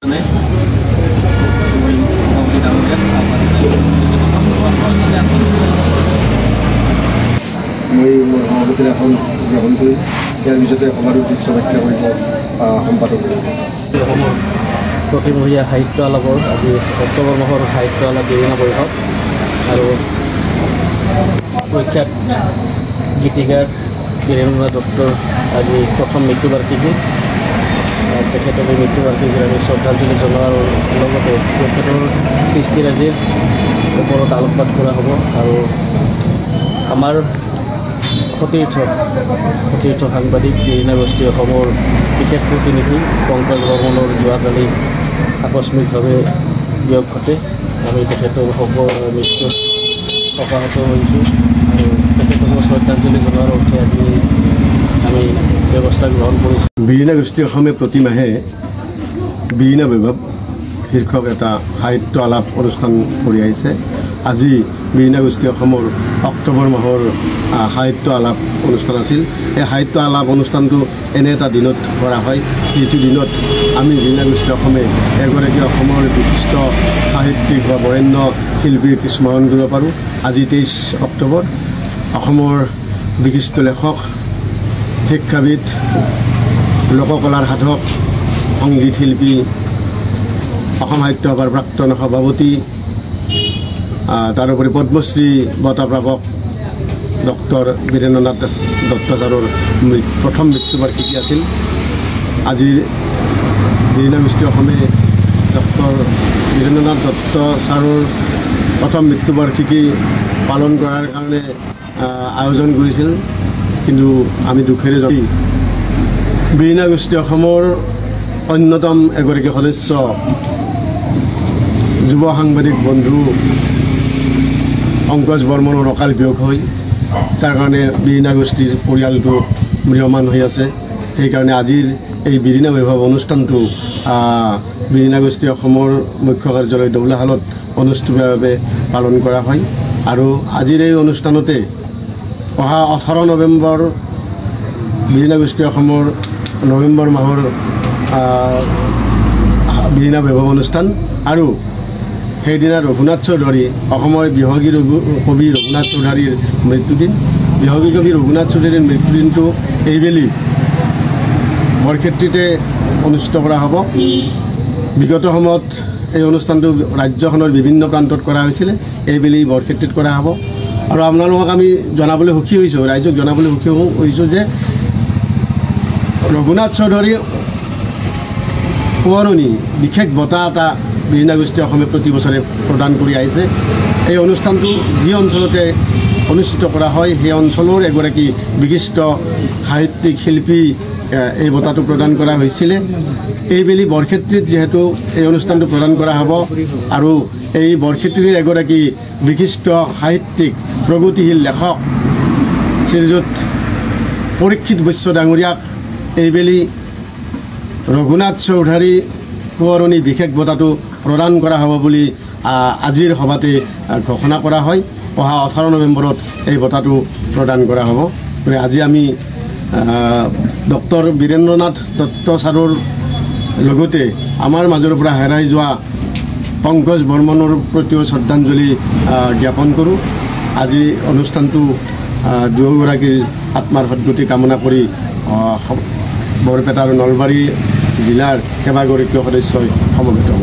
মই মোৰ সভাপতিৰ এখন গ্ৰহণ কৰিম। ইয়াৰ পিছতে সভাৰ উদ্দেশ্য ব্যাখ্যা কৰিব সম্পাদক। অসমৰ প্ৰতিমহীয়া সাহিত্য আলাপৰ আজি অক্টোবৰ মাহৰ সাহিত্য আলাপ বিৰিণা বৈঠক আৰু প্ৰখ্যাত গীতিকাৰ বীৰেন্দ্ৰনাথ দত্তৰ আজি প্ৰথম মৃত্যুবাৰ্ষিকী। তেখেতক এই মৃত্যুবাৰ্ষিকীৰ আমি শ্ৰদ্ধাঞ্জলি জনোৱাৰ লগতে তেখেতৰ সৃষ্টিৰাজিৰ ওপৰত আলোকপাত কৰা হ'ব আৰু আমাৰ সতীৰ্থ সাংবাদিক বিৰিণা গোষ্ঠী অসমৰ বিশেষ প্ৰতিনিধি পংকজ বৰ্মনৰ যোৱাকালি আকস্মিকভাৱে বিয়োগ ঘটে। আমি তেখেতৰ মৃত্যুত শোকাহত হৈছোঁ আৰু তেখেতক শ্ৰদ্ধাঞ্জলি জনোৱাৰ অৰ্থে আজি আমি ব্যৱস্থা গ্ৰহণ কৰিছোঁ। বিৰিণা গোষ্ঠী অসমে প্ৰতিমাহে বিৰিণা বৈভৱ শীৰ্ষক এটা সাহিত্য আলাপ অনুষ্ঠান কৰি আহিছে। আজি বিৰিণা গোষ্ঠী অসমৰ অক্টোবৰ মাহৰ সাহিত্য আলাপ অনুষ্ঠান আছিল। এই সাহিত্য আলাপ অনুষ্ঠানটো এনে এটা দিনত কৰা হয় যিটো দিনত আমি বিৰিণা গোষ্ঠী অসমে এগৰাকী অসমৰ বিশিষ্ট সাহিত্যিক বা বৰেণ্য শিল্পীক স্মৰণ কৰিব পাৰোঁ। আজি 23 অক্টোবৰ অসমৰ বিশিষ্ট লেখক, শিক্ষাবিদ, লোককলাৰ সাধক, সংগীত শিল্পী, অসম সাহিত্য সভাৰ প্ৰাক্তন সভাপতি, তাৰোপৰি পদ্মশ্ৰী বঁটাপ্ৰাপক ডক্টৰ বীৰেন্দ্ৰনাথ দত্ত ছাৰৰ প্ৰথম মৃত্যুবাৰ্ষিকী আছিল। আজি বিৰিণা গোষ্ঠী অসমে ডক্টৰ বীৰেন্দ্ৰনাথ দত্ত ছাৰৰ প্ৰথম মৃত্যুবাৰ্ষিকী পালন কৰাৰ কাৰণে আয়োজন কৰিছিল। কিন্তু আমি দুখেৰে বিৰিণা গোষ্ঠী অসমৰ অন্যতম এগৰাকী সদস্য, যুৱ সাংবাদিক বন্ধু পংকজ বৰ্মনৰ অকাল বিয়োগ হৈ তাৰ কাৰণে বিৰিণা গোষ্ঠীৰ পৰিয়ালটো ম্ৰিয়মান হৈ আছে। সেইকাৰণে আজিৰ এই বিৰিণা বৈভৱ অনুষ্ঠানটো বিৰিণা গোষ্ঠী অসমৰ মুখ্য কাৰ্যালয় দৌলাশালত অনুষ্ঠিতভাৱে পালন কৰা হয়। আৰু আজিৰ এই অনুষ্ঠানতে অহা 18 নৱেম্বৰ বিৰিণা গোষ্ঠী অসমৰ নৱেম্বৰ মাহৰ বিৰিণা বৈভৱ অনুষ্ঠান আৰু সেইদিনা ৰঘুনাথ চৌধুৰী, অসমৰ বিহগী কবি ৰঘুনাথ চৌধুৰীৰ মৃত্যুদিন। বিহগী কবি ৰঘুনাথ চৌধুৰীৰ মৃত্যুদিনটো এইবেলি বৰক্ষেত্ৰীতে অনুষ্ঠিত কৰা হ'ব। বিগত সময়ত এই অনুষ্ঠানটো ৰাজ্যখনৰ বিভিন্ন প্ৰান্তত কৰা হৈছিলে, এইবেলি বৰক্ষেত্ৰীত কৰা হ'ব। আৰু আপোনালোকক আমি জনাবলৈ সুখী হৈছোঁ, ৰাইজক জনাবলৈ সুখী হৈছোঁ যে ৰঘুনাথ চৌধুৰী সোঁৱৰণি বিশেষ বঁটা এটা বিৰিণা গোষ্ঠী অসমে প্ৰতি বছৰে প্ৰদান কৰি আহিছে। এই অনুষ্ঠানটো যি অঞ্চলতে অনুষ্ঠিত কৰা হয় সেই অঞ্চলৰ এগৰাকী বিশিষ্ট সাহিত্যিক শিল্পী এই বঁটাটো প্ৰদান কৰা হৈছিলে। এইবেলি বৰক্ষেত্ৰীত যিহেতু এই অনুষ্ঠানটো প্ৰদান কৰা হ'ব আৰু এই বৰক্ষেত্ৰীৰ এগৰাকী বিশিষ্ট সাহিত্যিক, প্ৰগতিশীল লেখক শ্ৰীযুত পৰীক্ষিত বৈশ্য ডাঙৰীয়াক এইবেলি ৰঘুনাথ চৌধুৰী সোঁৱৰণি বিশেষ বঁটাটো প্ৰদান কৰা হ'ব বুলি আজিৰ সভাতে ঘোষণা কৰা হয়। অহা 18 নৱেম্বৰত এই বঁটাটো প্ৰদান কৰা হ'ব। গতিকে আজি আমি ডক্টৰ বীৰেন্দ্ৰনাথ দত্ত ছাৰৰ লগতে আমাৰ মাজৰ পৰা হেৰাই যোৱা পংকজ বৰ্মনৰ প্ৰতিও শ্ৰদ্ধাঞ্জলি জ্ঞাপন কৰোঁ। আজি অনুষ্ঠানটো দুয়োগৰাকীৰ আত্মাৰ সদ্গতি কামনা কৰি বৰপেটা আৰু নলবাৰী জিলাৰ কেইবাগৰাকীও সদস্যই সমবেত হ'ব।